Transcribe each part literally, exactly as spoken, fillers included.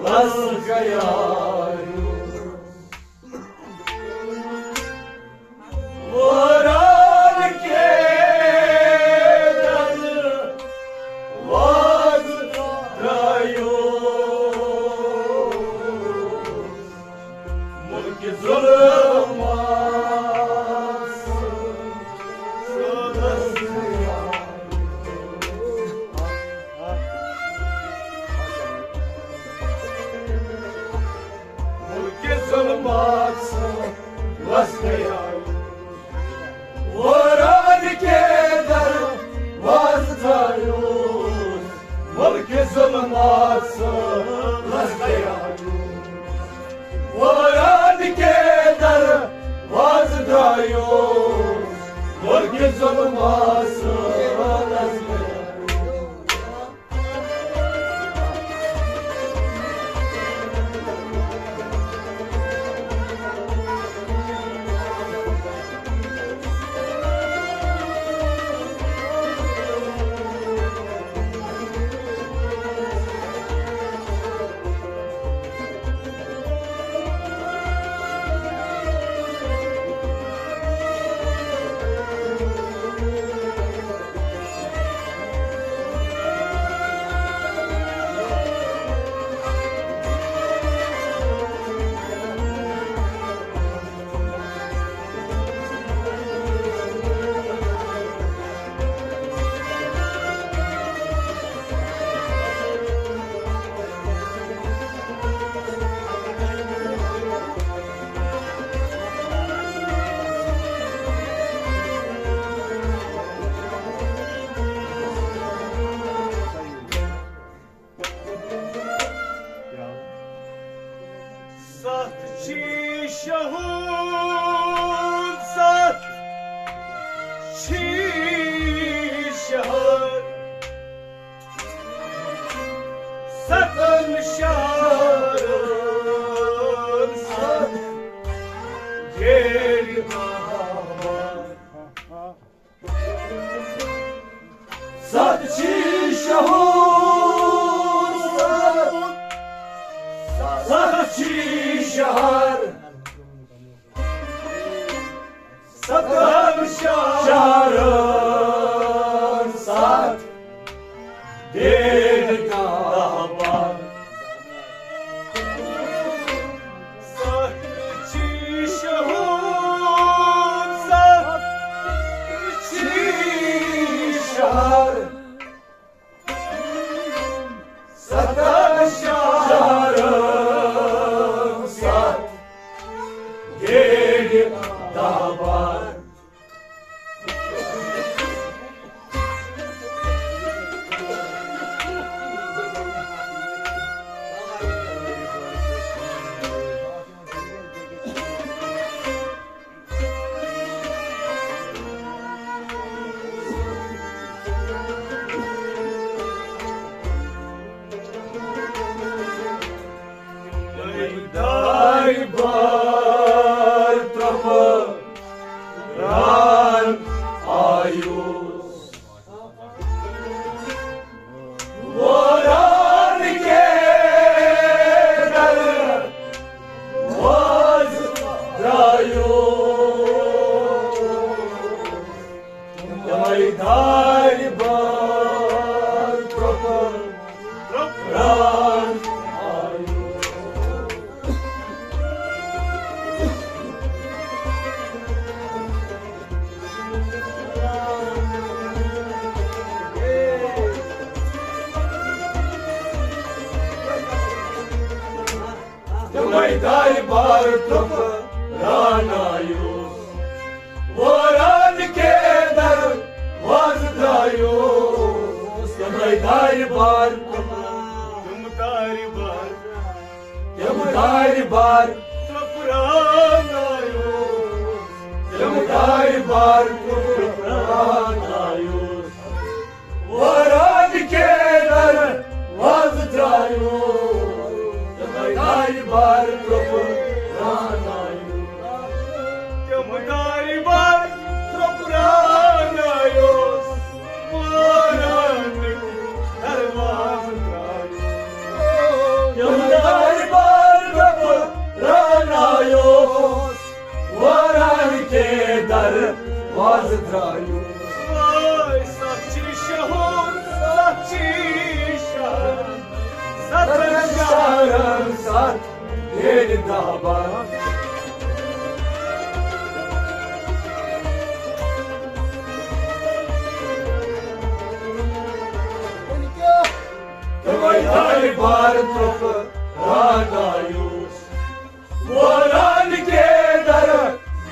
لس گیا وران کے there was درایو ملک ظلم ملک ظلمات لس گیا وران کے در واز درایو ملک ظلمات لس گیا وران کے در واز درایو ملک ظلمات لس گیا ستھ چھی شہود، ستھ چھی شہر، ستن شہرن ستھ گیڑ بابا۔ ستھ چھی شہور، ستھ چھی شہر، ستن شہرن ستھ ڈیڑھ دہبر۔ ستھ چھی شہور، ستھ چھی شہر، ستن شہرن ستھ ڈیڑھ دہبر۔ دارِ بار ترٛپہٕ ران آیوس۔ وران کے در واز درایو۔ تمے دارِ بار ترٛپہٕ ران آیو۔ تمے دارِ بار ترٛپہٕ ران آیوس۔ وران کے در واز درایوس۔ تمے دارِ بار ترٛپہٕ۔ تم دارِ بار۔ تم دارِ بار۔ ترٛپہٕ ران آیوس۔ تم دارِ بار ترٛپہٕ ران آیوس۔ وران کے در واز درایو۔ تمے دارِ بار ترٛپہٕ ران آیو۔ تم دارِ بار ترٛپہٕ ران آیو۔ وران بار ترٛووُکھ رانایوس۔ واران کے در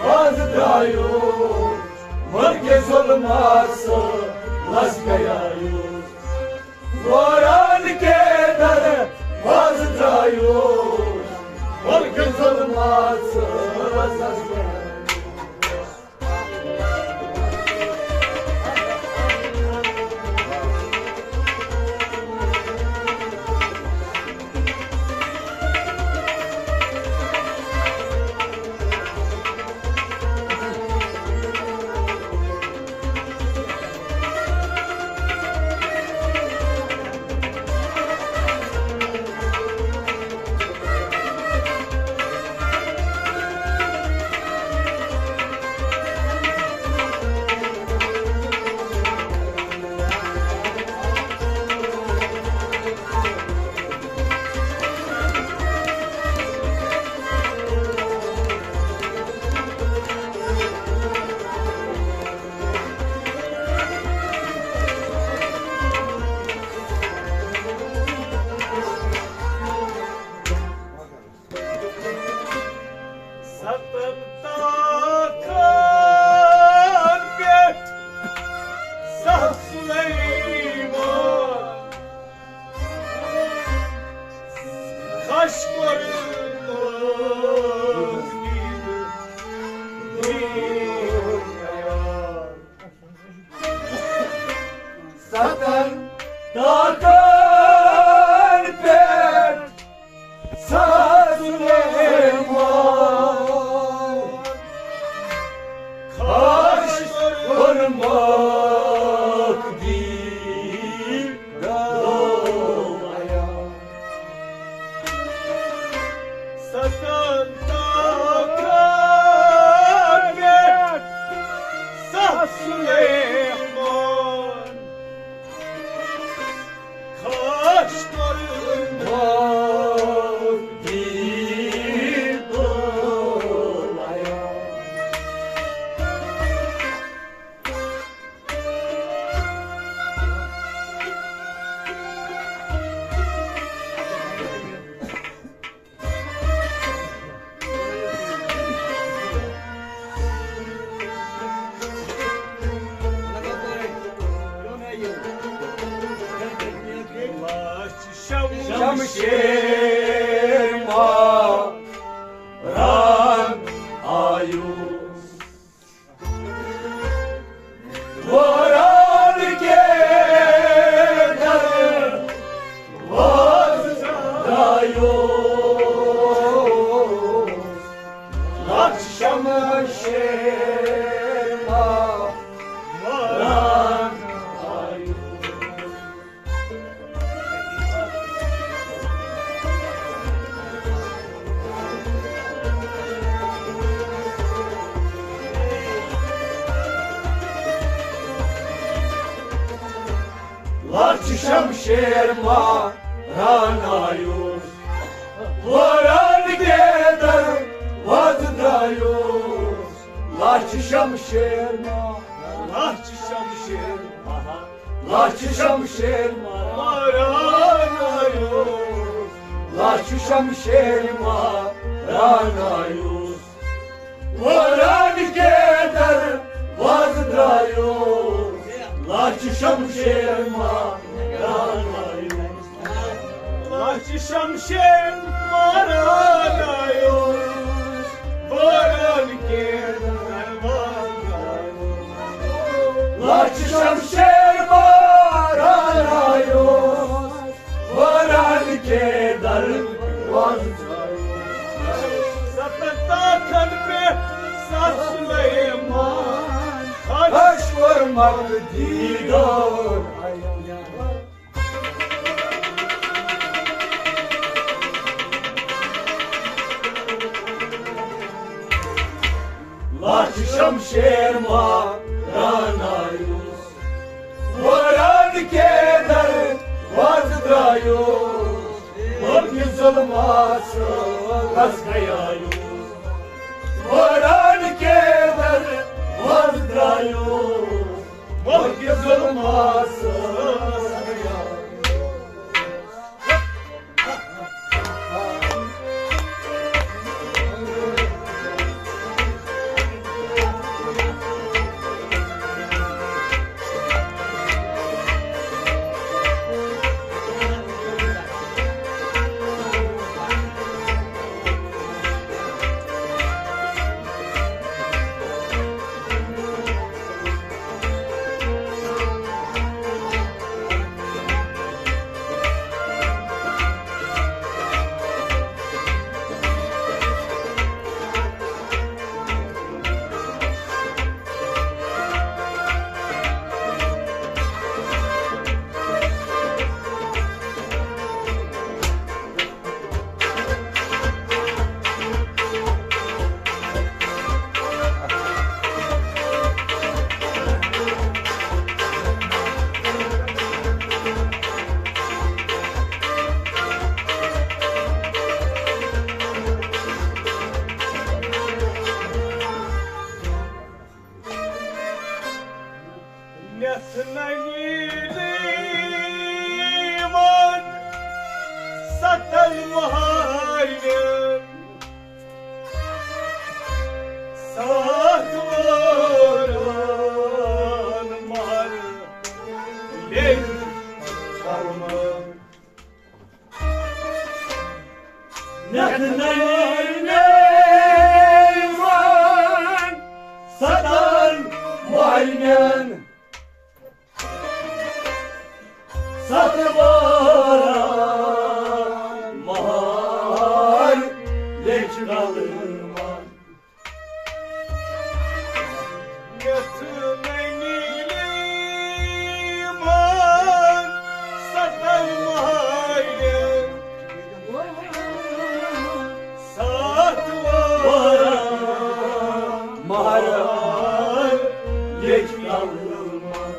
باز درایوس، ملکِ ظلمات سۭتۍ لس گیایوس۔ واران کے در باز درایوس، ملکِ ظلمات سۭتۍ لس گیایوس۔ ستن تاخن پٮ۪ٹھ سَتھ سلیمان، خش کوٚرُن تقدیٖر۔ ستن تاخن پٮ۪ٹھ سَتھ سلیمان، خش کوٚرُن تقدیٖر۔ ستن تاخن پٮ۪ٹھ سَتھ سلیمان، خش کوٚرُن تقدیٖر۔ شمشیر ماران آیوس۔ واران کے در واز درایوس، لچھ شمشیر ماران آیوس۔ لچھ شمشیر ماران آیوس، واران کے در واز درایوس۔ لچھ شمشیر ما، لچھ شمشیر ما، لچھ شمشیر ماران آیوس، لچھ شمشیر ماران آیوس۔ واران کے در واز درایوس، لچھ شمشیر ماران آیوس۔ لچھ شمشیر ماران آیوس، واران کے در واز درایوس۔ لچھ شمشیر ماران آیوس، واران کے در واز درایوس۔ ستن تاخن پٮ۪ٹھ سَتھ سلیمان، خش کوٚرُن تقدیٖر۔ لچھ شمشیر ماران آیوس، واران کے در واز درایوس، ملکِ ظلمات سۭتۍ لس گیایوس۔ واران کے در واز درایوس، ملکِ ظلمات سۭتۍ لس گیایوس۔ نیٖلِمن ستن مہارٮ۪ن، ستھ وٲرن مہر لیٚکھۍ قلمن۔ نٮ۪تھ نٔے نٔے وَن ستن مہرٮ۪ن، ستھ وٲرن مہر لیٚکھۍ قلمن۔ یتھ نٔنی لیمن ستن مہارٮ۪ن، ستھ وٲرن مہر لیٚکھۍ قلمن۔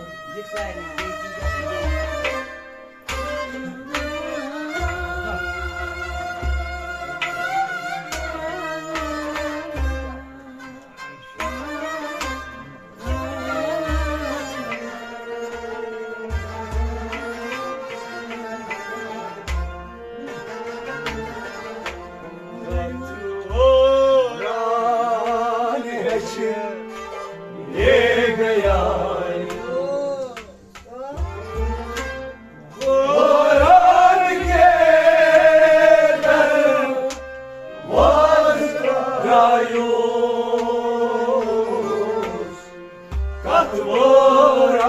قرآن کے در واز درایوس، کتھ قرآن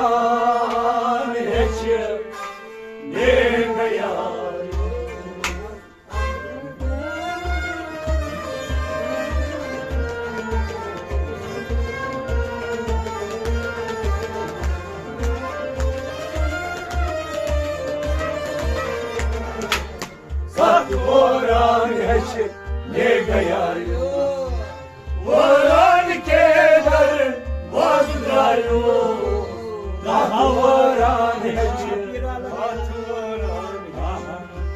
ہیچھ نے گیا۔ ستھ وٲرن ہیٚچھ نے گیا۔ وٲرن کے در واز درایو۔ ستھ وٲرن ہیٚچھ،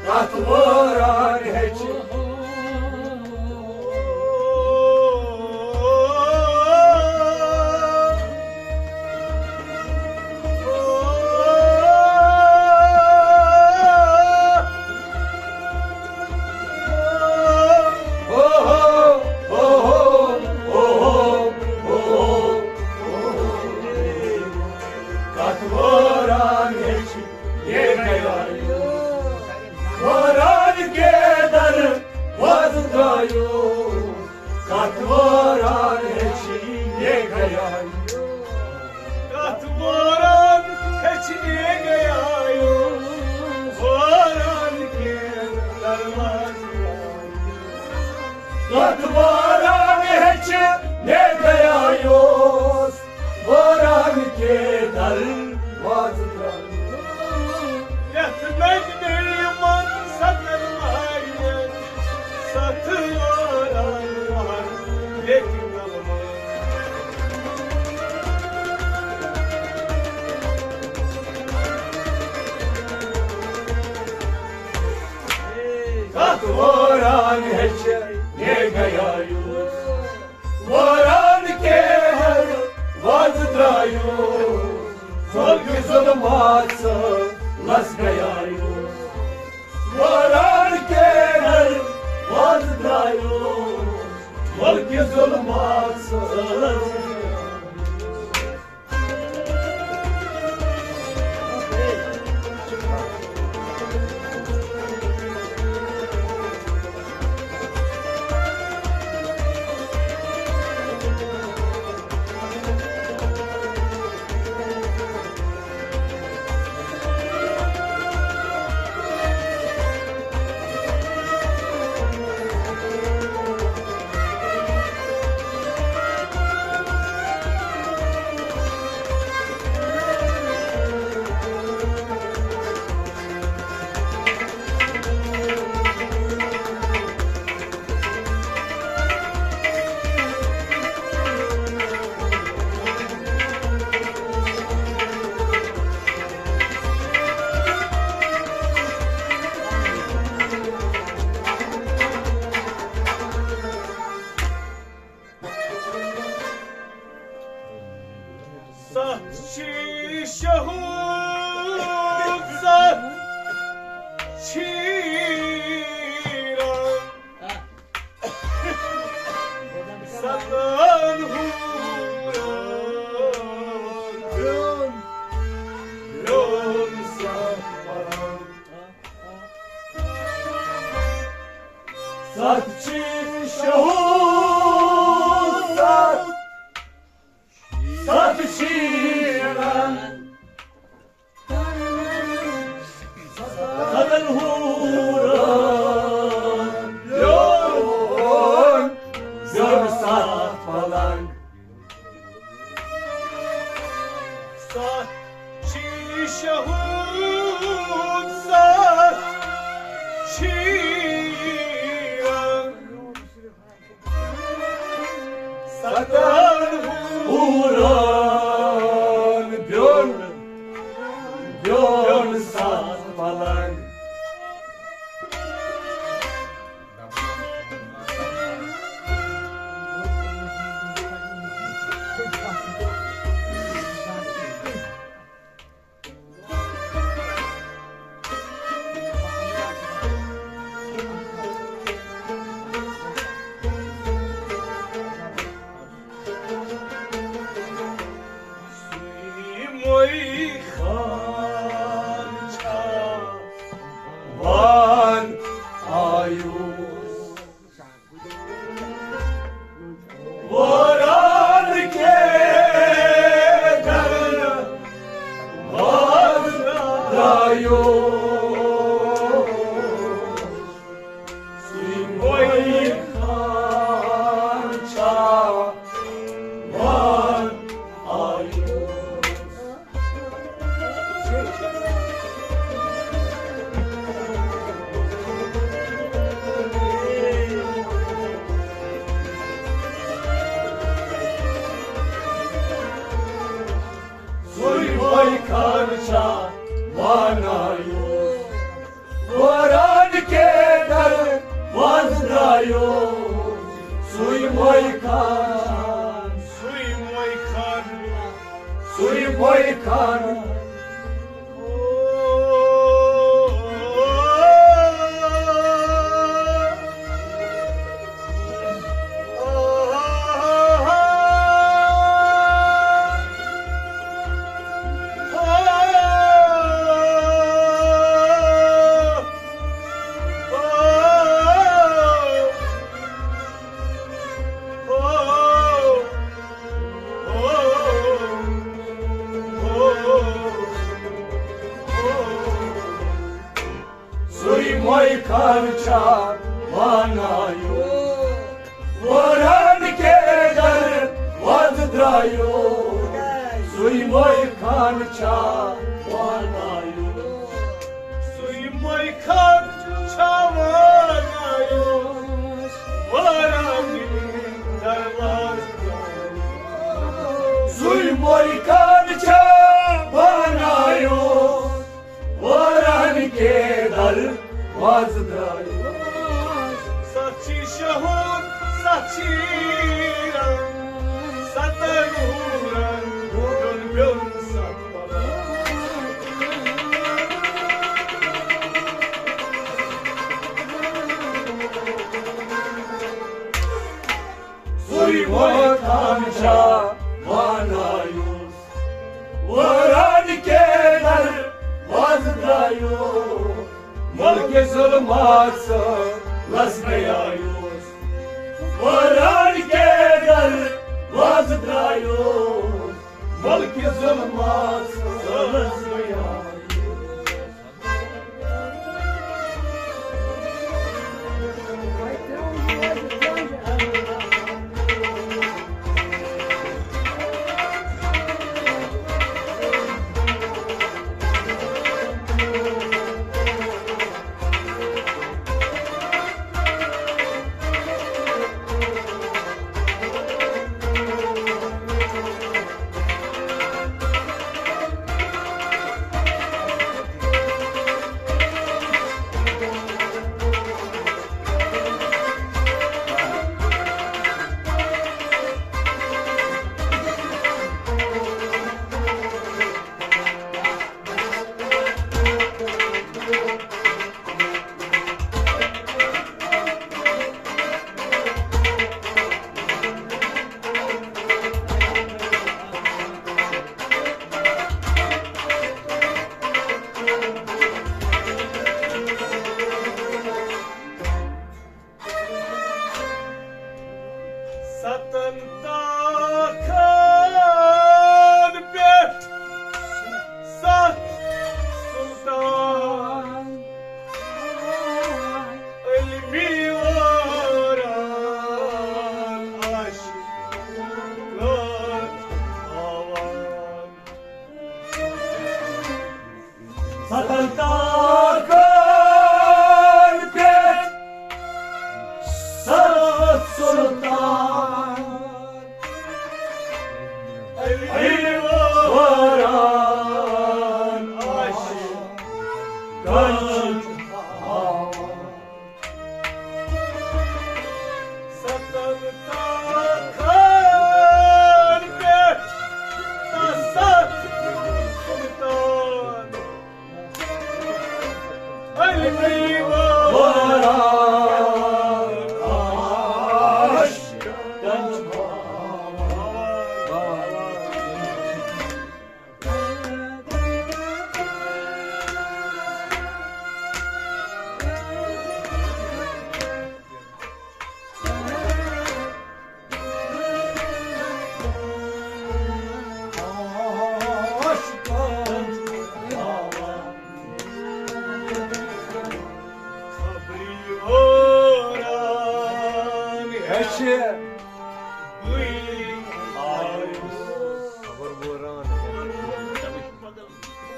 ستھ وٲرن ہیٚچھ۔ کتھ وٲرن ہیٚچھ نے گیا۔ وٲرن کے در واز درایو۔ کتھ وٲرن ہیٚچھ نے گیا۔ کتھ وٲرن ہیٚچھ نے گیا۔ وٲرن کے در واز درایو۔ کتھ وٲرن ہیٚچھ نے گیا۔ وٲرن کے در واز درایو۔ یتھ نٔنۍ نٔنۍ من ستن مہرٮ۪ن، ستھ وٲرن مہر لیٚکھۍ قلمن۔ کتھ وٲرن ہیٚچھ نے گیا۔ وٲرن کے در واز درایو۔ ظلم ظلمات لس گیا۔ وٲرن کے در واز درایو۔ ظلم ظلمات لس گیا۔ شیران ستن ہوران بیوٚن، بیوٚن ستھ پلنگ۔ ستھ چھی شہوت، ستھ، ستھ شیران ستن ہوران بیوٚن، بیوٚن ستھ پلنگ۔ ستھ چھی شہوت، ستھ شیران ستن ہوران بیوٚن، بیوٚن ستھ پلنگ۔ سُے مۄے خان چھا وان آیوس۔ واران کے در واز درایو۔ سُے مۄے خان چھا وان آیو۔ سُے مۄے خان چھا وان آیو۔ واران کے در واز درایو۔ سُے مۄے خان، سُے مۄے خان، سُے مۄے خان۔ سُے مۄے خان چھا وان آیو۔ واران کے در واز درایو۔ سُے مۄے خان چھا وان آیو۔ سُے مۄے خان چھا وان آیو۔ واران کے در واز درایو۔ سُے مۄے خان چھا وان آیو۔ واران کے در واز درایو۔ ستھ چھی شہوت، ستھ شیران، ستن ہوران، بیوٚن بیوٚن ستھ پلنگ۔ سُے مۄے خان چھا وان آیو۔ واران کے در واز درایو۔ ملکہ ظلمات سۭتۍ لس گیایوس۔ واران کے در واز درایو۔ ملکہ ظلمات سۭتۍ لس گیایوس۔ ستن تاخن پٮ۪ٹھ ستھ سلطان۔ علی واران عاشقن ہاوان۔ ستن تاخن پٮ۪ٹھ ستھ سلطان۔ علی واران عاشقن ہاوان۔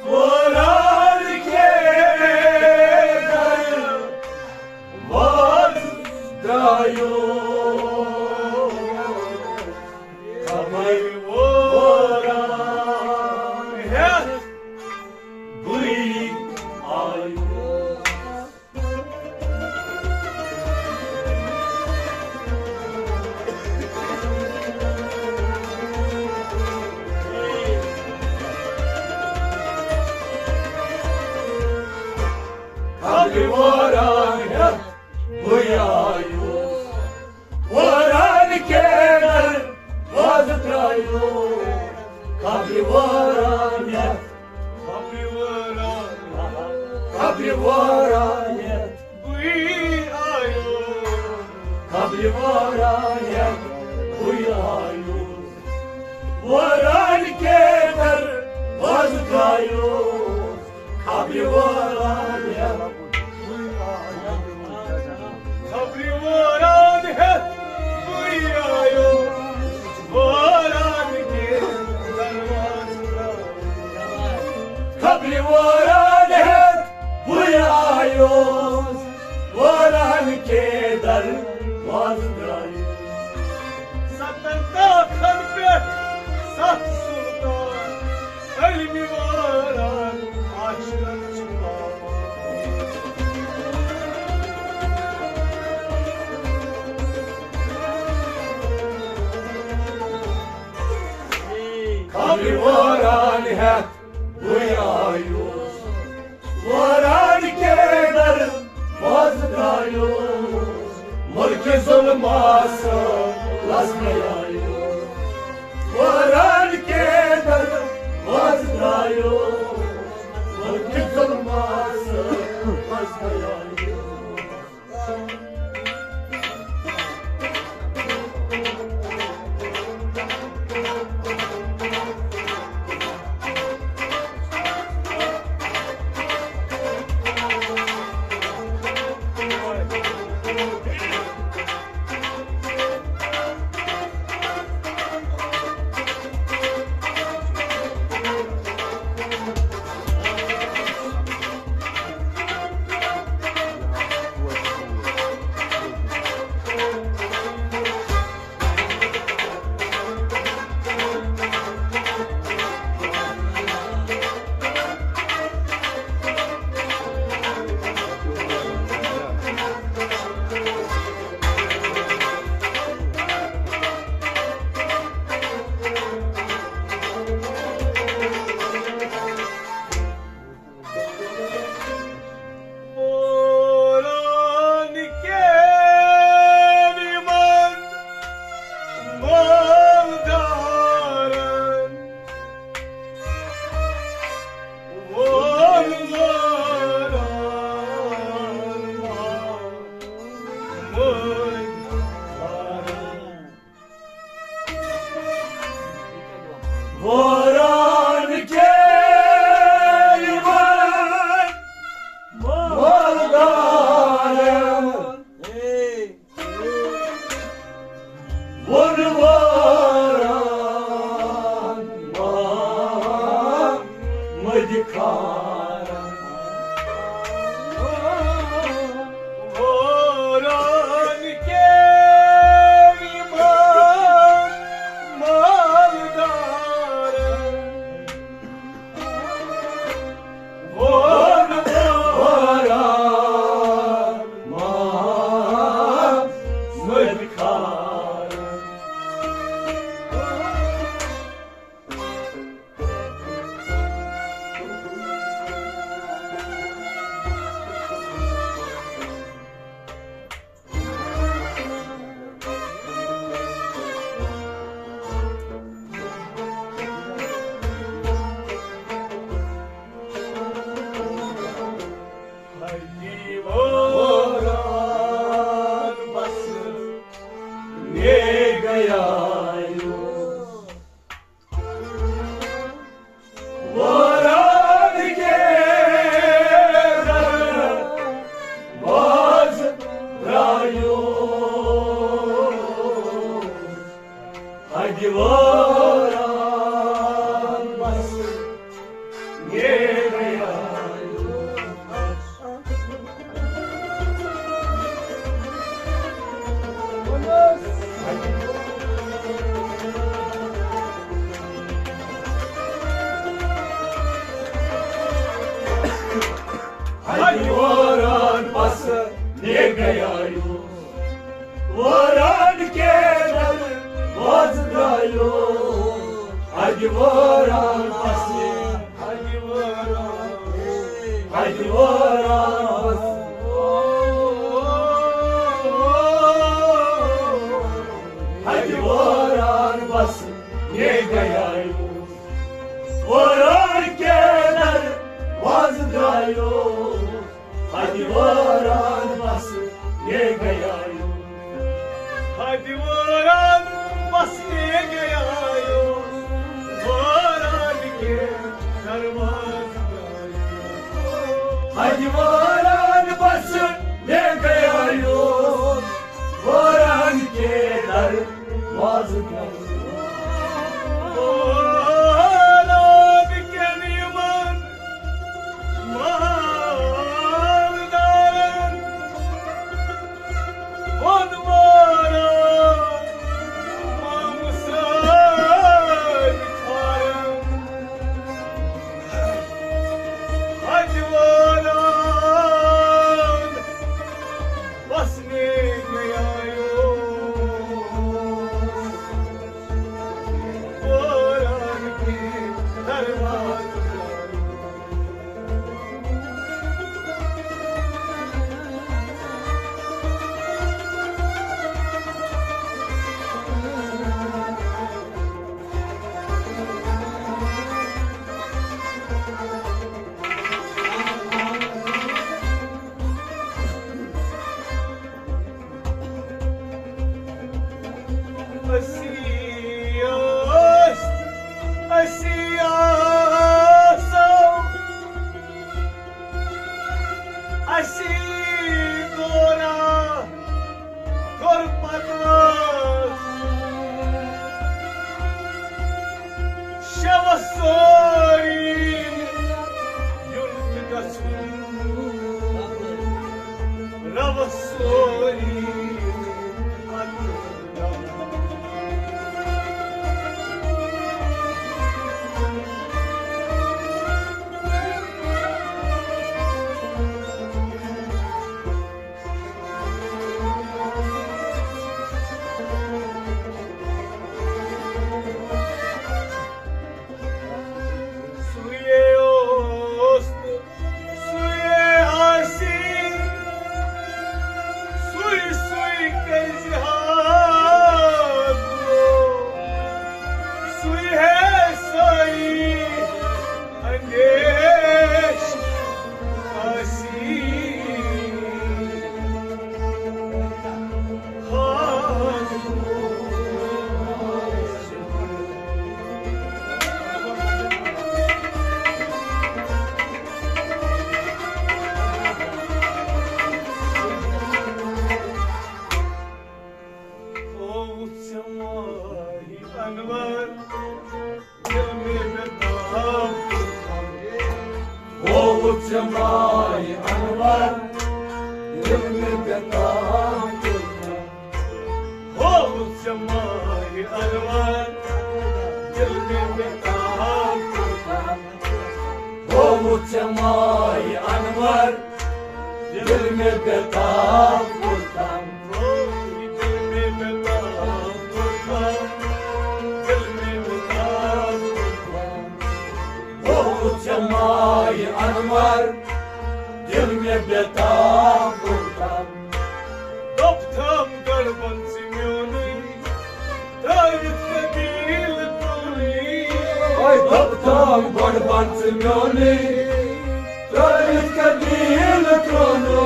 واران کے در واز درایو۔ خبر واران ہیتھ بُے آیو۔ خبر واران ہیتھ بُے آیو۔ واران کے در واز درایو۔ خبر واران ہیتھ۔ خبر واران۔ خبر واران ہیتھ۔ بُے آیو۔ خبر واران ہیتھ۔ بُے آیو۔ واران کے در واز درایو۔ خبر واران ہیتھ۔ خبر واران ہیتھ بُے آیو۔ واران کے در واز درایو۔ خبر واران ہیتھ بُے آیو۔ واران کے در واز درایو۔ ستن تاخن پٮ۪ٹھ ستھ سلطان۔ علم واران عاشقن چھِ پاوان۔ خبر واران ہیتھ بُے آیو۔ واران کے در واز درایو۔ ملک ظلمس لس درایو۔ واران کے در واز درایو۔ ملک ظلمس لس درایو۔ واران کے یِمن مالدارن۔ ووٚن واران محمد خانن۔ ہدِ واران بس، ہدِ واران بس، یہ گیا یوس۔ واران کے در واز درایو، ہدِ واران بس، یہ گیا یوس۔ ہدِ واران بس، یہ گیا یوس۔ واران کے دروازٕ درایو۔ ہدِ واران بس، یہ گیا یوس۔ واران کے در واز درایو۔ واران کٮ۪ن یِمن مالدارن ہُنٛد واران مامہٕ سٕنٛدۍ فارم۔ ہدِ واران بس، یہ گیا یوس۔ واران کے دروازٕ درایو۔ أسی ٲسۍ، أسی آسو، أسی دورہ کوٚر پتہٕ شوس سورُے یُن تہٕ گژھُن۔ روس سورُے پتہٕ۔ سُے اوس تہٕ سُے آسہِ، سُے سُے کٔرزِ ہا۔ سُے ہے سٲری اندیش آسی۔ او ژےٚ ماہِ انور، دل مےٚ بے تاب کوٚرتھم۔ او ژےٚ ماہِ انور، دل مےٚ بے تاب کوٚرتھم۔ او ژےٚ ماہِ انور، دل مےٚ بے تاب کوٚرتھم۔ او ژےٚ ماہِ انور، دل مےٚ بے تاب کوٚرتھم۔ او ژےٚ ماہِ انور، دل مےٚ بے تاب کوٚرتھم۔ دوٚپتھم گۄڈٕ بن ژٕ میونُے، ترٲوِتھ قبیٖلہٕ پرٛونُے۔ ہے دوٚپتھم گۄڈٕ بن ژٕ میونُے، ترٲوِتھ قبیٖلہٕ پرٛونُے۔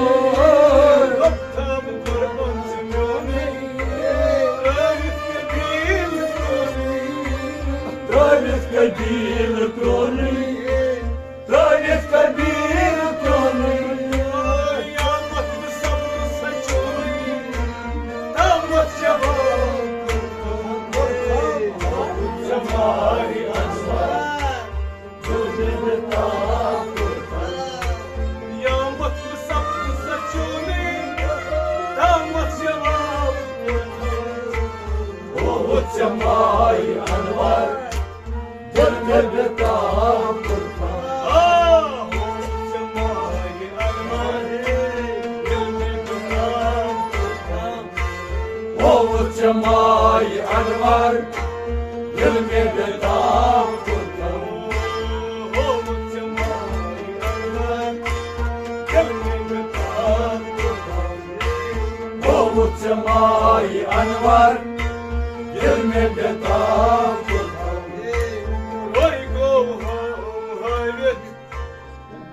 دوٚپتھم گۄڈٕ بن ژٕ میونُے، ترٲوِتھ قبیٖلہٕ پرٛونُے۔ ترٲوِتھ قبیٖلہٕ پرٛونُے۔ ترٲوِتھ قبیٖلہٕ پرٛونُے۔ قیامت بہٕ سپدٕ سچونُے، تامتھ جواب کوٚرتھم۔ ژےٚ ماہِ انور، دل مےٚ بے تاب کوٚرتھم۔ قیامت بہٕ سپدٕ سچونُے، تامتھ جواب کوٚرتھم۔ او ژےٚ ماہِ انور، دل مےٚ بے تاب کوٚرتھم۔ آ، او ژےٚ ماہِ انور، دل مےٚ بے تاب کوٚرتھم۔ او ژےٚ ماہِ انور، دل مےٚ بے تاب کوٚرتھم۔ او ژےٚ ماہِ انور، دل مےٚ بے تاب کوٚرتھم۔ ہووُتھ ژےٚ مایہِ انور، دل مےٚ بے تاب کوٚرتھم۔ روے گوٚو ہٲوِتھ،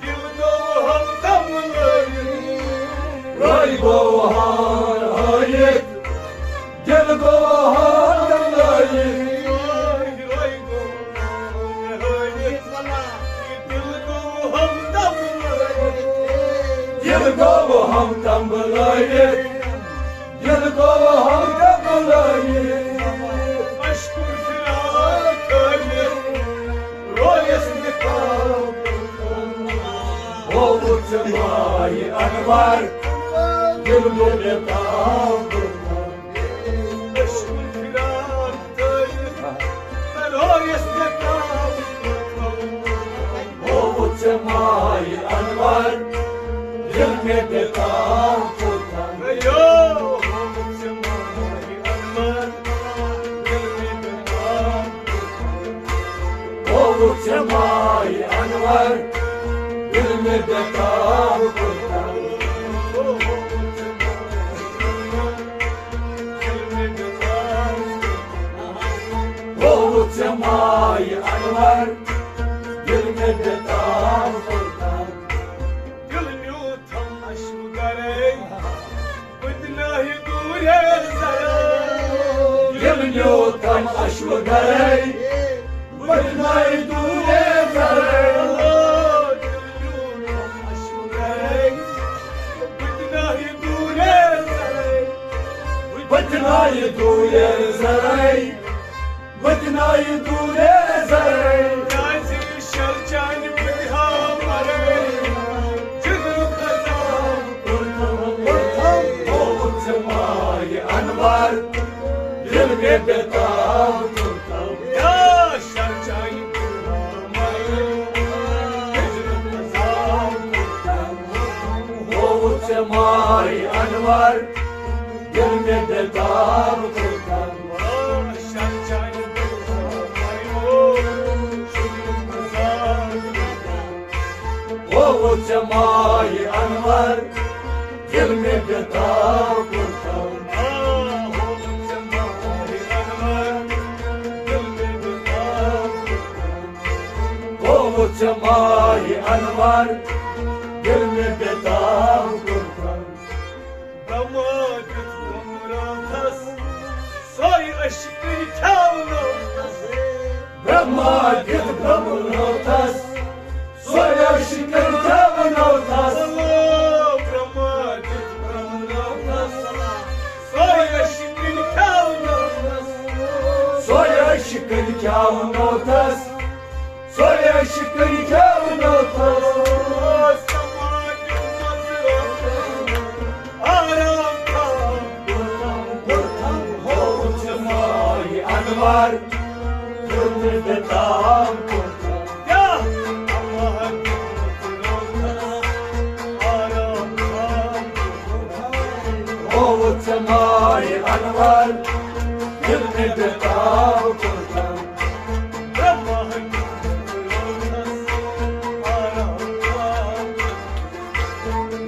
دل گوٚو ہمدم لٲگِتھ۔ روے گوٚو ہٲوِتھ، دل گوٚو ہمدم لٲگِتھ۔ روے گوٚو ہٲوِتھ، دل گوٚو ہمدم لٲگِتھ۔ دل گوٚو ہمدم لٲگِتھ۔ دل گوٚو ہمدم لٲگِتھ۔ اشکُن فراق تھٲوِتھ، رویس نقاب۔ ہووُتھ ژےٚ مایہِ انور، دل گوٚو بے تاب۔ اشکُن فراق تھٲوِتھ، رویس نقاب۔ ہووُتھ ژےٚ مایہِ انور، دل مےٚ بے تاب کوٚرتھم۔ ہووُتھ ژےٚ مایہِ انور، دل مےٚ بے تاب کوٚرتھم۔ ہووُتھ ژےٚ مایہِ انور، دل مےٚ بے تاب کوٚرتھم۔ ہووُتھ ژےٚ مایہِ انور، دل مےٚ بے تاب کوٚرتھم۔ دل نیوٗتھم اشوٕ گرے، بہٕ تہِ ناہہِ دوٗرے زرے۔ دل نیوٗتھم اشوٕ گرے، بہٕ تہِ ناہہِ دوٗرے زرے۔ دل نیوٗتھم اشوٕ گرے، بہٕ تہِ ناہہِ دوٗرے زرے۔ بہٕ تہِ ناہہِ دوٗرے زرے۔ بہٕ تہِ ناہہِ دوٗرے زرے۔ کیٛازِ شر چانہِ بہٕ تہِ ہا مرے۔ جگرُک عذاب کوٚرتھم، کوٚرتھم، ہووُتھ ژےٚ مایہِ انور، دل مےٚ بے تاب کوٚرتھم۔ یا شر چانہِ بہٕ تہِ ہا مرے۔ جگرُک عذاب کوٚرتھم، ہووُتھ ژےٚ مایہِ انور، دل مےٚ بے تاب کوٚرتھم۔ ہووُتھ ژےٚ مایہِ انور، دل مےٚ بے تاب کوٚرتھم۔ ہووُتھ ژےٚ مایہِ انور، دل مےٚ بے تاب کوٚرتھم۔ برٛہما دیُت برٛونٛہہ راتھس، سۄے عشقٕے کھیاونٲوتھس۔ برٛہما دیُت برٛونٛہہ راتھس، سۄے عشقٕے کھیاونٲوتھس۔ برٛہما دیُت برٛونٛہہ راتھس، سۄے عشقٕے کھیاونٲوتھس۔ سۄے عشقٕے کھیاونٲوتھس۔ سۄے عشقٕے کھیاونٲوتھس۔ آرام تھاو، کوٚرتھم، ہووُتھ ژےٚ مایہِ انور، کوٚرتھم بے تاب کوٚرتھم۔ کیٛاہ؟ آرام تھاو، ہووُتھ ژےٚ مایہِ انور، دل مےٚ بے تاب کوٚرتھم۔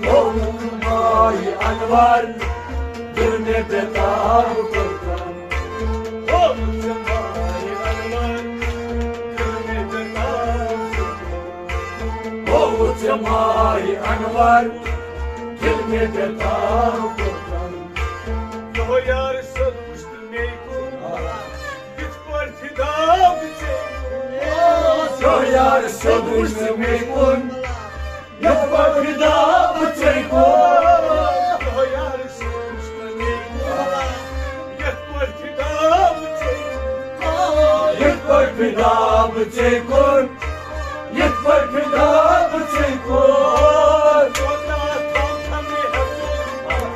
ہووُتھ مایہِ انور، دل مےٚ بے تاب کوٚرتھم۔ ہووُتھ ژےٚ مایہِ انور، دل مےٚ بے تاب کوٚرتھم۔ یہو یار صٲب وٕچھ تہٕ مے کُن، یِتھ پٲٹھۍ فدا بہٕ ژےٚ کُن۔ یہو یار صٲب وٕچھ تہٕ مے کُن، یِتھ پٲٹھۍ فدا بہٕ ژےٚ کُن۔ یہو یار صٲب وٕچھ تہٕ مے کُن، یِتھ پٲٹھۍ فدا بہٕ ژےٚ کُن۔ یِتھ پٲٹھۍ فدا بہٕ ژےٚ کُن۔ یِتھ پٲٹھۍ فدا بہٕ ژےٚ کُن۔ کوتاہ تھاوتھم یہِ ہیوٚتُن،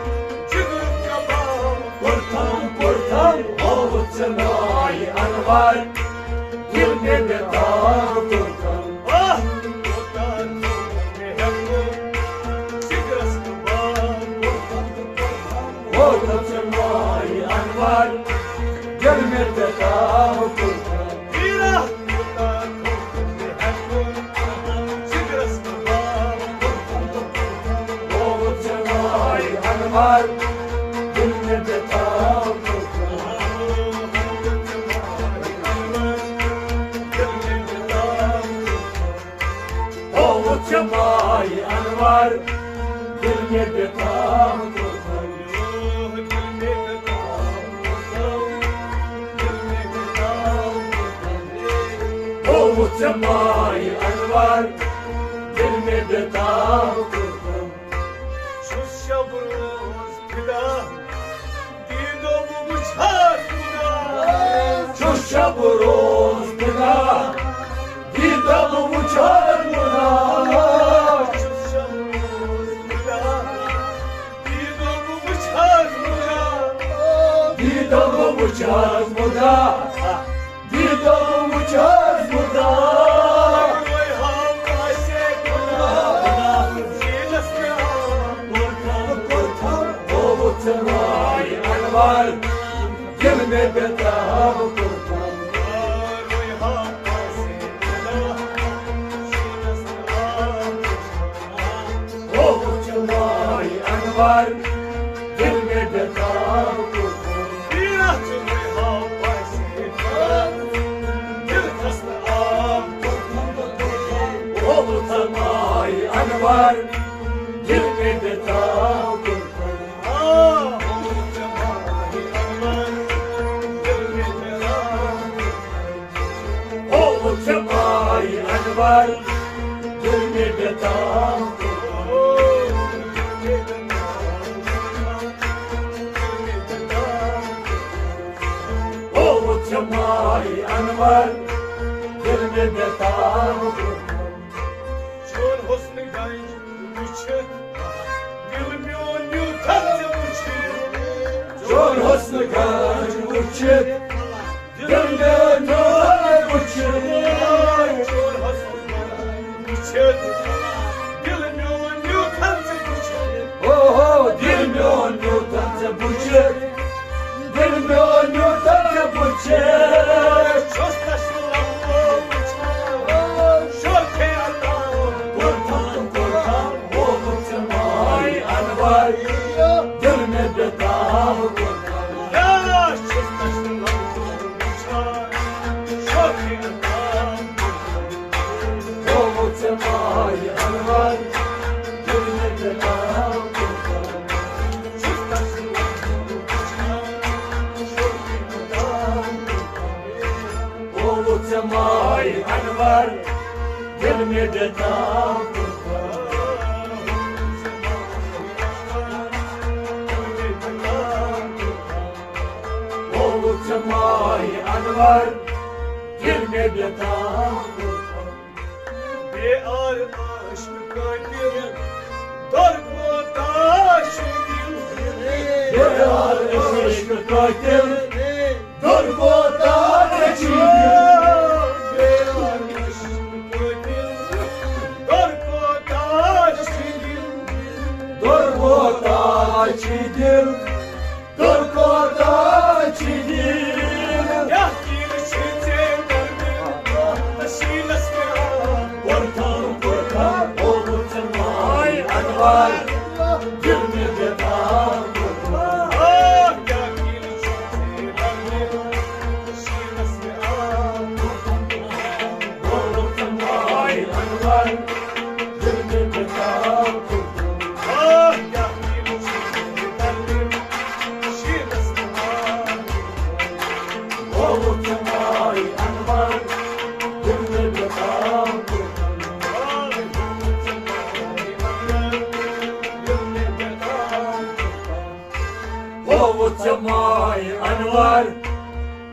جگرُک کباب۔ کوٚرتھم، کوٚرتھم، ہووُتھ ژےٚ مایہِ انور، دل مےٚ بے تاب کوٚرتھم۔ آہ، کوتاہ تھاوتھم یہِ ہیوٚتُن، جگرس کباب۔ کوٚرتھم، کوٚرتھم، ہووُتھ ژےٚ مایہِ انور، دل مےٚ بے تاب کوٚرتھم۔ ویرا، کوتاہ تھوٚو تہٕ ہٮ۪کُن، جگرس تہٕ انور، دل مےٚ بے تاب کوٚرتھم۔ ہووُتھ ژےٚ ماے انور، دل مےٚ بے تاب کوٚرتھم۔ ہووُتھ ژےٚ ماے انور، دل مےٚ بے تاب کوٚرتھم۔ چھُس شب روز فدا، دیٖدو بہٕ وٕچھٕ ہا خدا۔ چھُس شب روز فدا، دیٖدو بہٕ وٕچھٕ ہا خدا۔ چھُس شب روز فدا، دیٖدو بہٕ وٕچھٕ ہا خدا۔ دیٖدو بہٕ وٕچھٕ ہا خدا۔ دیٖدو وٕچھ حظ مُدا۔ روے ہاو آسے خدا، جیٖلس مےٚ آو۔ کوٚر تھم، کوٚر تھم، ہووُتھ ژےٚ ماے انور۔ دِل مےٚ بے تاب کوٚر تھم۔ روے ہاو آسے خدا، جیٖلس مےٚ آو۔ ہووُتھ ژےٚ ماے انور، دِل مےٚ بے تاب کوٚرتھم۔ پیٖرتھ مےٚ ہاو پاسے، دِل کھسنہٕ آب کوٚرتھم۔ ہووُتھ ژےٚ ماے انور، دِل مےٚ بے تاب کوٚرتھم۔ آ، ہووُتھ ژےٚ ماے انور، دِل مےٚ بے تاب کوٚرتھم۔ ہووُتھ ژےٚ ماے انور، دِل مےٚ بے تاب۔ ہووُتھ ژےٚ ماے انور، دِل مےٚ بے تاب۔ چون حسن گنج وٕچھِتھ، دِل میون نیوٗتھن ژےٚ وٕچھِتھ۔ چون حسن گنج وٕچھِتھ، دِل میون نیوٗتھن ژےٚ وٕچھِتھ۔ چون حسن گنج وٕچھِتھ، دِل میون نیوٗتھن ژےٚ وٕچھِتھ۔ او ہو، دِل میون نیوٗتھن ژےٚ وٕچھِتھ۔ دِل میون نیوٗتھن ژےٚ وٕچھِتھ۔ چھُس تَس لَمبو وٕچھان، شوخے عطا۔ کوٚرتھم، کوٚرتھم، ہووُتھ ژےٚ ماے انور، دِل مےٚ بے تاب کوٚرتھم۔ کیٛاہ چھُس تَس لَمبو وٕچھان، شوخے عطا۔ ہووُتھ ژےٚ ماے انور، دِل مےٚ بے تاب کوٚرتھم۔ ہووُتھ ژےٚ ماے انور، دِل مےٚ بے تاب۔ ہووُتھ ژےٚ ماے انور، دِل مےٚ بے تاب۔ بے آر عاشق قاتل، دور کوتاہ چھُ دِل۔ بے آر عاشق قاتل، دور کوتاہ چھُ دِل۔ بے آر عاشق قاتل، دور کوتاہ چھُ دِل۔ دور کوتاہ چھُ دِل۔ تہٕ کوتاہ چھِ دیٖن؟ کیٛاہ دیٖن چھِ ژےٚ کوٚرمُت؟ تہٕ سیٖنَس پٮ۪ٹھ کوٚرتھم، کوٚرتھم، ہووُتھ ژےٚ ماے انوار، دِل مےٚ بے تاب کوٚرمُت۔ آ، کیٛاہ دیٖن چھِ ژےٚ کوٚرمُت؟ تہٕ سیٖنَس پٮ۪ٹھ کوٚرتھم، کوٚرتھم، ہووُتھ ژےٚ ماے انوار، دِل مےٚ بے تاب کوٚرمُت۔ آ، کیٛاہ دیٖن چھِ ژےٚ کوٚرمُت؟ ہووُتھ ژےٚ ماے انوار،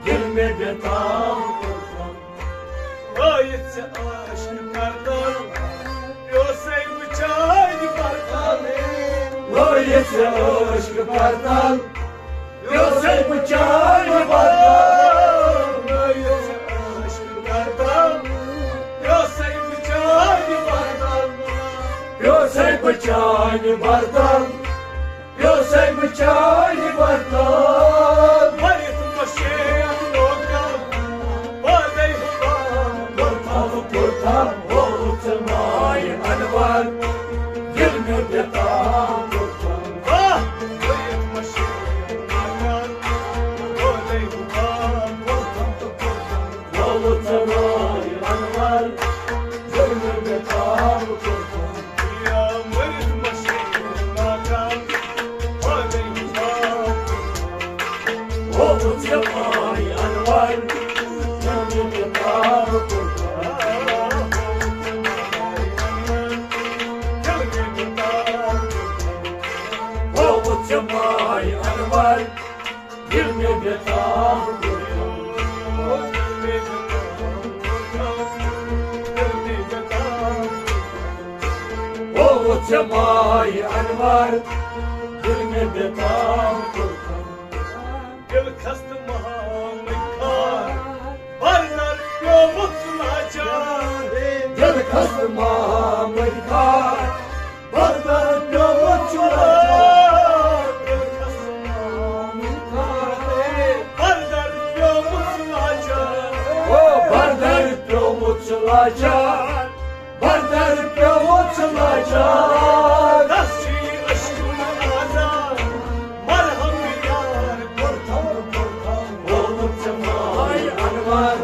دِل مےٚ بے تاب۔ لٲیِتھ ژےٚ عٲشقہٕ پردٕ، پیوسَے بہٕ چانہِ پردٕ۔ لٲیِتھ ژےٚ عٲشقہٕ پردٕ، پیوسَے بہٕ چانہِ پردٕ۔ لٲیِتھ ژےٚ عٲشقہٕ پردٕ، پیوسَے بہٕ چانہِ پردٕ۔ پیوسَے بہٕ چانہِ پردٕ۔ پیوسَے بہٕ چانہِ پردٕ۔ مٔرِتھ مٔشیٖد لوکَن، پٲدَے ہُوان۔ کوٚرتھم، کوٚرتھم، ہووُتھ ژےٚ ماے انوار، دِل مےٚ بے تاب کوٚرتھم۔ واہ! ژےٚ ماے انور، دل مےٚ بے تام۔ او ژےٚ ماے انور، دل مےٚ بے تام۔ دل خستہٕ محمد خان، بردر پیومُت لاچار۔ دل خستہٕ محمد خان، بردر پیومُت چھُ لاچار۔ دل خستہٕ محمد خان، بردر پیومُت چھُ لاچار۔ او بردر پیومُت چھُ لاچار۔ بردر پیومُت چھُ لاچار۔ دس چھی اشکن آزار، مرہم یار، کوٚرتھم، کوٚرتھم، گوٚمُت ژےٚ ماے انور،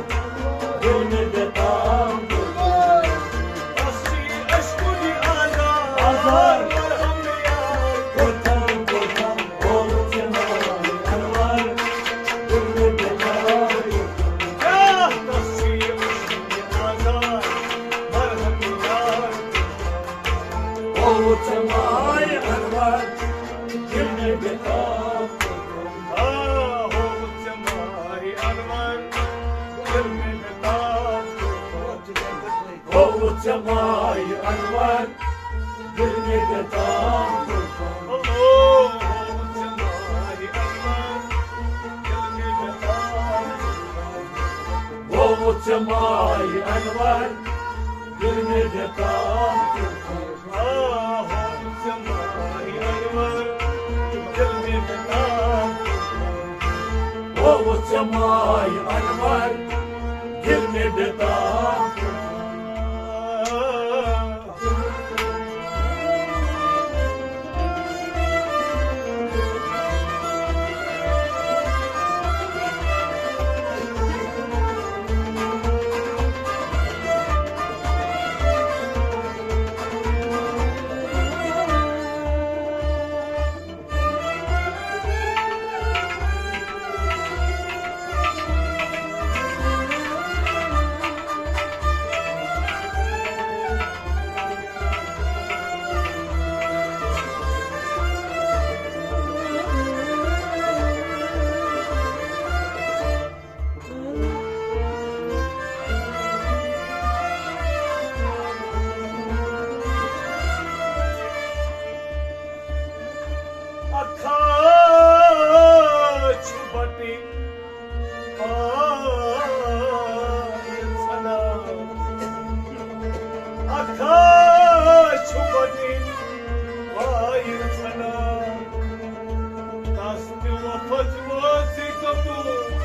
دل مےٚ بے تام۔ دس چھی اشکن آزار، آزار۔ مرہم یار، کوٚرتھم، کوٚرتھم، گوٚمُت ژےٚ ماے انور، دل مےٚ بے تام۔ کیٛاہ دس چھی اشکن آزار، مرہم یار۔ ہووُتھ ژےٚ ماے انور، دل مےٚ بے تاب۔ آ، ہووُتھ ژےٚ ماے انور، دل مےٚ بے تاب۔ ہووُتھ ژےٚ ماے انور، دل مےٚ بے تاب۔ ہووُتھ ژےٚ ماے انور، دل مےٚ بے تاب۔ ہووُتھ ژےٚ ماے انور، دل مےٚ بے تاب۔ آ، ہووُتھ ژےٚ ماے انور، دل مےٚ بے تاب۔ ہووُتھ ژےٚ ماے انور، دل مےٚ بے تاب۔ اکھا چھُ بٹٕنۍ وایہِ ژھنان۔ اکھا چھُ بٹٕنۍ وایہِ ژھنان۔ تس تہِ وفت وٲژٕے توٚتُے۔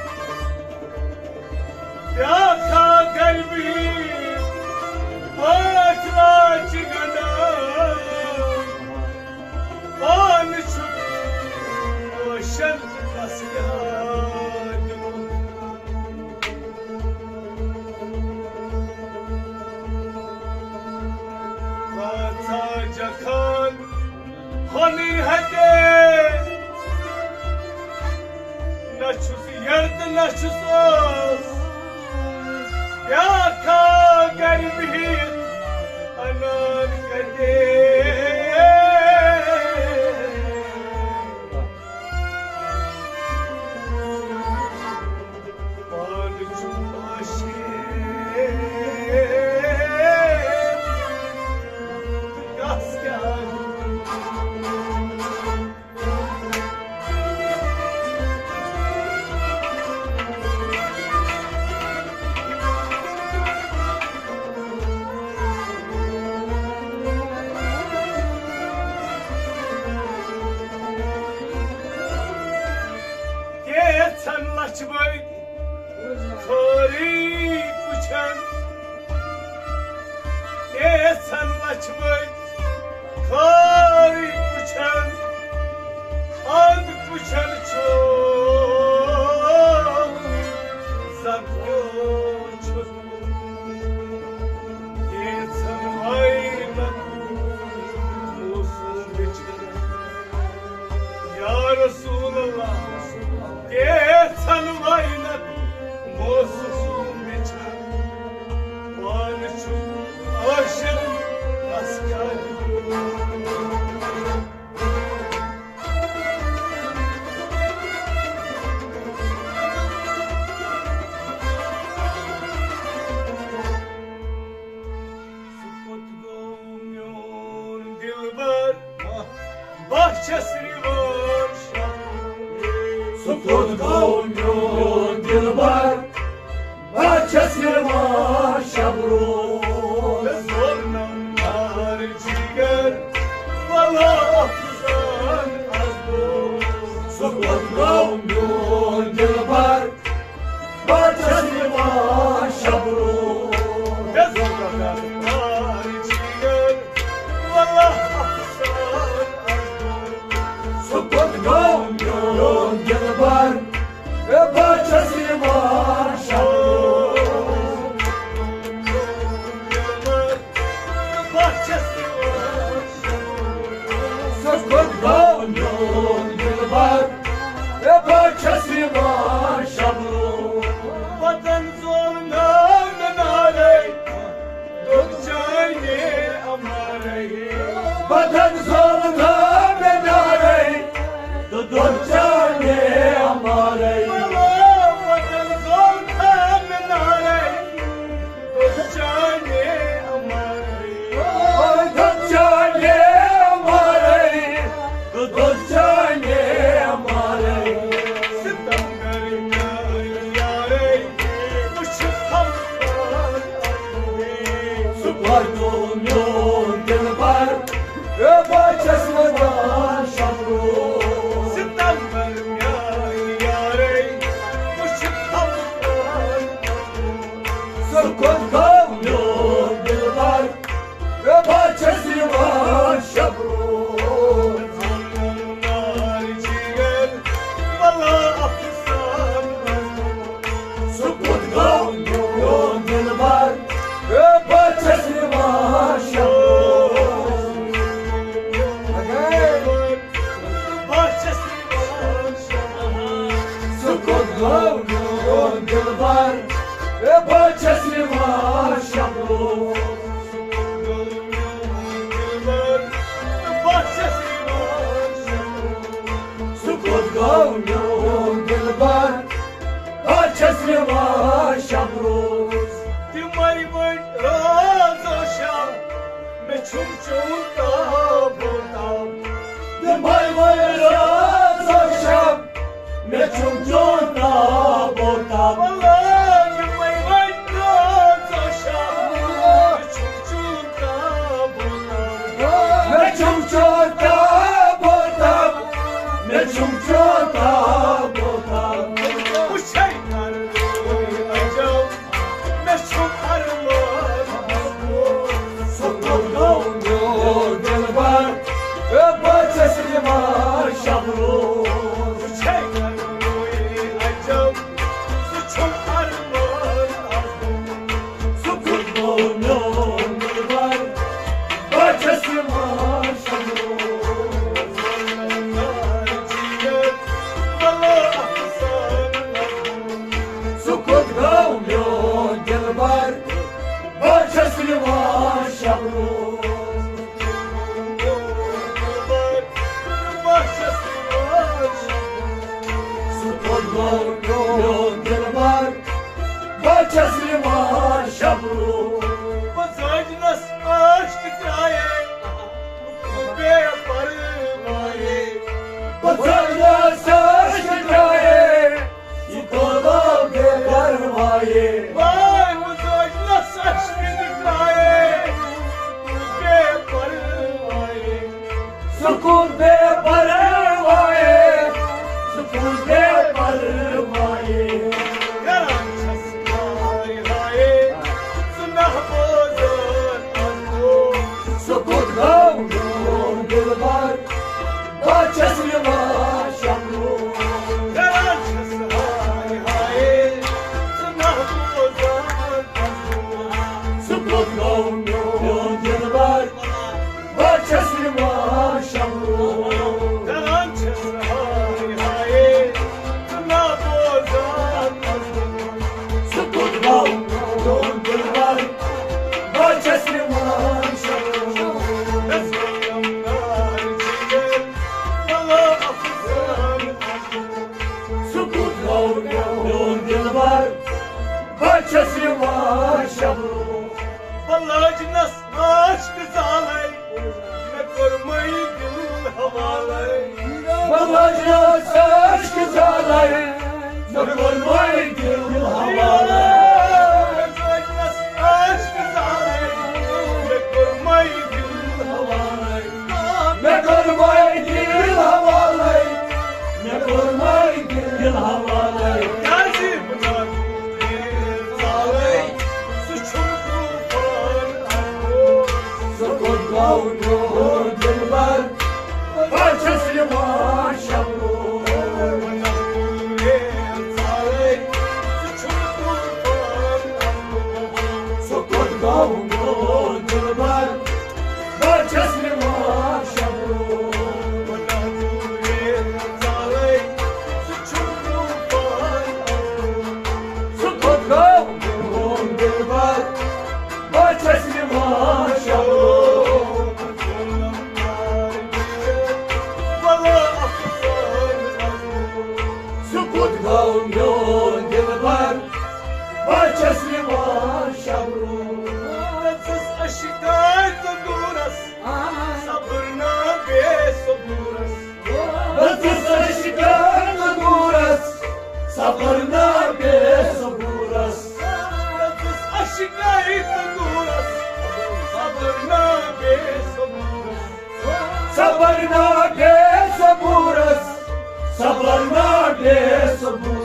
بیٛاکھا گرِ بِہِتھ پٲٹھۍ لاچہِ گنٛڈان۔ پانہٕ چھُ کٲشر کس یاد۔ واژا جکھان ہۄنٕرۍ ہتے۔ نہ چھُس یَرٕ تہٕ نہ چھُس اوس۔ بیٛاکھا گرِ بِہِتھ اَنان کَتہِ۔ پانہٕ چھُ عاشق، کس کیٛاہ؟ کیژھن لچھ بٔدۍ خٲرٕے پُچھن، کیژھن لچھ بٔدۍ خٲرٕے پُچھن، اَنٛد پُچھن چھُ زَن کیُتھ چھُ۔ کیژھن واینَن موسم وٕچھن۔ یا رسول اللہ، کیژھن واینَن موسم وٕچھن۔ پانہٕ چھُ عاشق، بس کیٛاہ۔ بہٕ چھَس رِوان شب۔ سُہ کوٚت گوٚو میون دِلبر؟ بہٕ چھَس رِوان شب روز۔ مےٚ زور نم مار جگر، ولا افسان از دوز۔ سُہ کوٚت گوٚو میون دِلبر؟ بہٕ چھَس یِوان شب روز۔ سُہ کوٚت گوٚو میون دِلبر؟ بہٕ چھَس یِوان شب روز۔ سُہ کوٚت گوٚو میون دِلبر؟ ہے، بہٕ چھَس یِوان شب روز۔ وطن زولناو مےٚ نارے، دوٚد چانے اَمارے۔ وطن زولناو مےٚ نارے، دوٚد چانے اَمارے۔ وطن زولناو مےٚ نارے، دوٚد چانے اَمارے۔ او دوٚد چانے اَمارے، دوٚد چانے اَمارے۔ ستم کر میانہِ یارے، بہٕ چھُس خفقان۔ سُہ کوٚت گوٚو میون دِلبر؟ ہے، بہٕ چھَس یِوان شب روز۔ ستم کر میانہِ یارے، بہٕ چھُس خفقان۔ سُہ کوٚت گوٚو میون دِلبر؟ ہے، بہٕ چھَس یِوان شب روز۔ سُہ کوٚت گوٚو میون دِلبر؟ ہے، بہٕ چھَس یِوان شب روز۔ سُہ کوٚت گوٚو میون دِلبر؟ ہے، بہٕ چھَس یِوان شب روز۔ سُہ کوٚت گوٚو میون دِلبر؟ بہٕ چھَس یِوان شب روز۔ تِمَے وٲتۍ رٲژ و شب، مےٚ چھُم چون تاب و تاب۔ تِمَے وٲتۍ رٲژ و شب، مےٚ چھُم چون تاب و تاب۔ وَلہٕ تِمَے وٲتۍ رٲژ و شب، مےٚ چھُم چون تاب و تاب۔ مےٚ چھُم چون تاب و تاب، مےٚ چھُم چون تاب و تاب۔ وٕچھے کر عجب، مےٚ چھُ ارمان۔ سُہ کوٚت گوٚو میون دِلبر؟ ہے، بہٕ چھَس یِوان شب روز۔ وٕچھے کر عجب، سُہ چھُ ارمان۔ سُہ کوٚت گوٚو میون دِلبر؟ بہٕ چھَس یِوان شب روز۔ سُہ کوٚت گوٚو میون دِلبر؟ بہٕ چھَس یِوان شب روز۔ سُہ کوٚت گوٚو میون دِلبر؟ بہٕ چھَس یِوان شب روز۔ بہٕ زٲجنَس عٲشق ترٛایے، بے پروایے۔ بہٕ زٲجنَس عٲشق ترٛایے، یہِ گوٚو بے پروایے۔ واے، بہٕ زٲجنَس عٲشق ترٛایے، بے پروایے۔ سکوٗن بے پروایے، سکوٗن بے پروایے۔ کران چھَس ہاے ہاے، سُہ نہ بوزان اَندو۔ سُہ کوٚت گوٚو میون دِلبر؟ بہٕ چھَس یِوان شب روز۔ کران چھَس ہاے ہاے، سُہ نہ بوزان اَندو۔ سُہ کوٚت گوٚو میون دِلبر؟ بہٕ چھَس یِوان شب روز۔ کران چھَس ہاے ہاے، ژٕ نہ بوزان۔ سُہ کوٚت گوٚو میون دِلبر؟ بہٕ چھَس یِوان شب روز۔ بلا افسان۔ سُہ کوٚت گوٚو میون دِلبر؟ بہٕ چھَس یِوان شب روز۔ بہٕ لٲجنَس عٲشقہٕ زالَے، مےٚ حوالے۔ بہٕ لٔجنس عشقہٕ زالے، مےٚ کوٚرمَے دِل حوالے۔ بہٕ لٔجنس عشقہٕ زالے، مےٚ کوٚرمَے دِل حوالے۔ مےٚ کوٚرمَے دِل حوالے، مےٚ کوٚرمَے دِل حوالے۔ کیٛازِ بہٕ لاگہٕ تیل زالے، سُہ چھُم طوفان اَنُن۔ سُہ کوٚت گوٚو میون دِلبر؟ بہٕ چھَس یِوان شب روز۔ سُہ کوٚت گوٚو میون دِلبر؟ بہٕ چھَس یِوان شب روز۔ سُہ کوٚت گوٚو میون دِلبر؟ بہٕ چھَس یِوان شب روز۔ سُہ کوٚت گوٚو میون دِلبر؟ بہٕ چھَس یِوان شب روز۔ دِژٕس عشقہٕ تندورس، صبر نا بے صبورس۔ دِژٕس عشقہٕ تندورس، صبر نا بے صبورس۔ دِژٕس عشقہٕ تندورس، صبر نا بے صبورس۔ صبر نا بے صبورس، صبر نا بے صبورس۔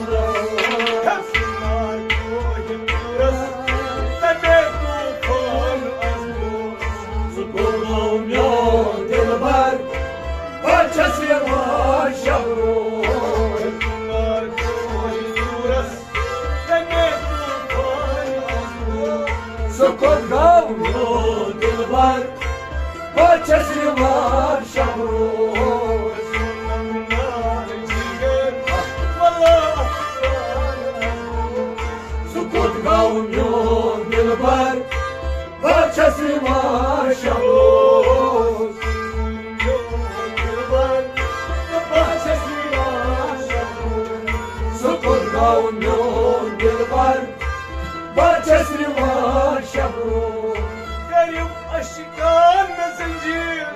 سُہ کوٚت گوٚو میون دِلبر؟ بہٕ چھَس یِوان شب روز۔ سُہ کوٚت گوٚو میون دِلبر؟ بہٕ چھَس یِوان شب روز۔ سُہ کوٚت گوٚو میون دِلبر؟ بہٕ چھَس یِوان شب روز۔ سُہ کوٚت گوٚو میون دِلبر؟ بہٕ چھَس یِوان شب روز۔ کٔرِم عشقن مےٚ زنجیر،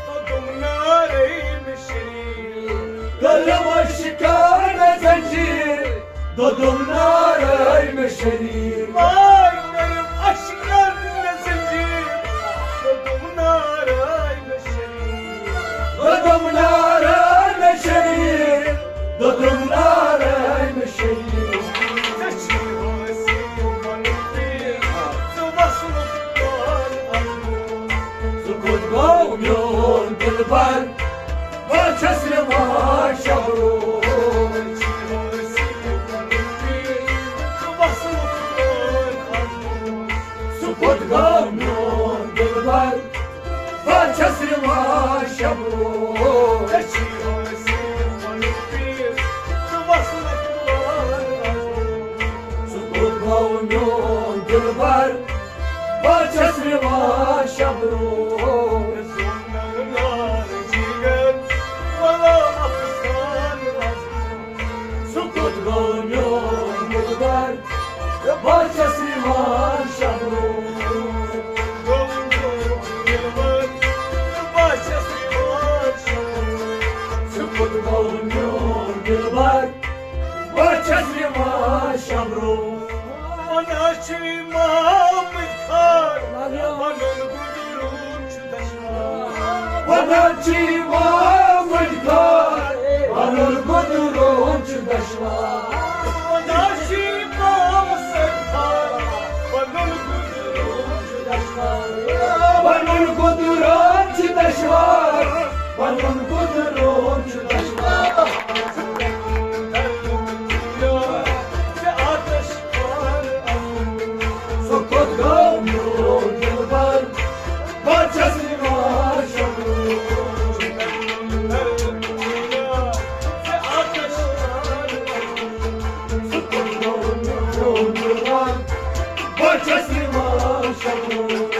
دوٚدُم نارے مےٚ شریٖر۔ کٔرِم عشقن مےٚ زنجیر، دوٚدُم نارے مےٚ شریٖر۔ واے کٔرِم عشقن مےٚ زنجیر، دوٚدُم نارے مےٚ شریٖر۔ دوٚدُم نارے مےٚ شریٖر، دوٚدُم نارے مےٚ شریٖر۔ ژےٚ چھُے حٲصِل پنُن پیٖر، ژٕ وصلُک پان اَنُن۔ سُہ کوٚت گوٚو میون دِلبر؟ بہٕ چھَس یِوان شب روز۔ سُہ کوٚت گوٚو میون دِلبر؟ بہٕ چھَس یِوان شب روز۔ سُہ کوٚت گوٚو میون دِلبر؟ بہٕ چھَس یِوان شب روز۔ سُہ کوٚت گوٚو میون دِلبر؟ بہٕ چھَس یِوان شب روز۔ سُہ کوٚت گوٚو میون دِلبر؟ بہٕ چھَس یِوان شب روز۔ وَنان چھِ امام خان، پَنُن گُدُر روٗد چھُ دَشوار۔ وَنان چھِ امام خان، پَنُن گُدُر روٗد چھُ دَشوار۔ وَنان چھِ امام خان، پَنُن گُدُر روٗد چھُ دَشوار۔ پَنُن گُدُر روٗد چھُ دَشوار۔ پَنُن گُدُر روٗد چھُ دَشوار۔ سُہ کوٚت گوٚو میون دِلبر؟ بہٕ چھَس یِوان شب روز۔ سُہ کوٚت گوٚو میون دِلبر؟ بہٕ چھَس یِوان شب روز۔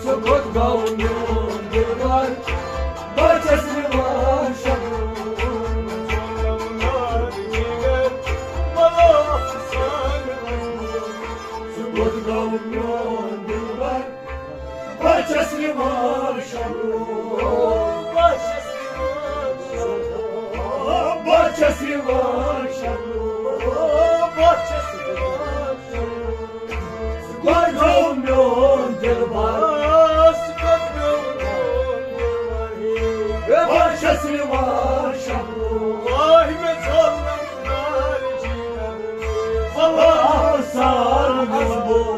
سُہ کوٚت گوٚو میون دِلبر؟ بہٕ چھَس یِوان شب روز۔ سُہ کوٚت گوٚو میون چھَس یِوان شملو، بہٕ چھَس یِوان شملو، بہٕ چھَس یِوان شملو، بہٕ چھَس یِوان شملو۔ سُہ گوٚو میون دِلبر، سُہ گوٚو میون دِلبر۔ بہٕ چھَس یِوان شملو، واے مےٚ زالنَم نارِ جگر، وَلہٕ سان گژھٕ بہٕ۔